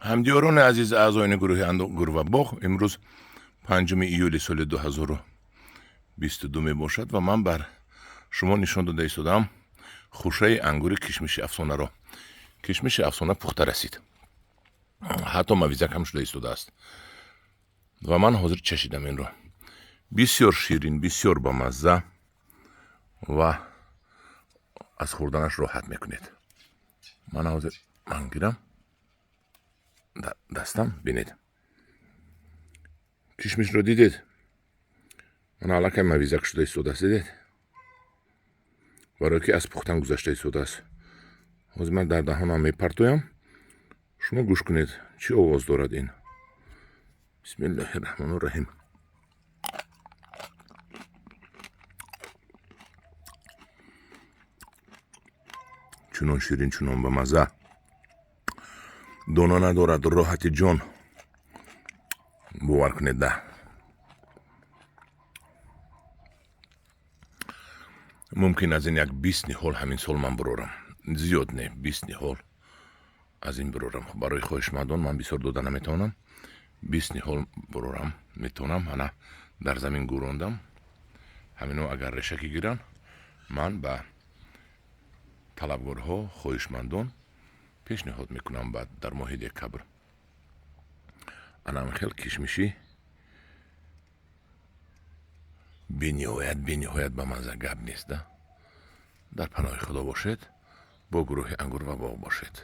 Ҳамдиёрони азиз, аъзоёни гурӯҳи Ангур ва боғ, имрӯз 5 июли соли 2022 мебошад ва ман бар шумо нишон дода истодаам хушаи ангури кишмиши афсонаро. Кишмиши афсона пухта расид, ҳатто мавизак ҳам шуда истодааст ва ман ҳозир чашидам инро. Бисёр ширин, бисёр бамазза ва аз хӯрданаш роҳат мекунед. Ман ҳозир ман гирам дастам, бинед, кишмишро дидед, ман аллакай мавизак шуда истодааст, дидед, барое ки аз пухтан гузашта истодааст. Ҳозир ман дар даҳонам мепартоям, шумо гӯш кунед, чӣ овоз дорад ин. Бисмиллаҳи раҳмони раҳим. Чунон ширин, чунон бамазза, дона надорад, роҳати ҷон, бовар кунед. Да, мумкин аз ин як 20 ниҳол ҳамин сол ман бурорам, зиёд не, 20 ниҳол аз ин бурорам. Барои хоҳишмандон ман бисёр дода наметавонам, 20 ниҳол бурорам метавонам. Ана дар замин гӯрондам, ҳамино агар решакӣ гиранд, ман ба талабгорҳо, хоҳишмандон пешниҳод мекунам баъд дар моҳи декабр. Анам хел кишмиши бениҳоят, бениҳоят ба мазза, гап нест. Да, дар паноҳи Худо бошед, бо гурӯҳи Ангур ва боғ бошед.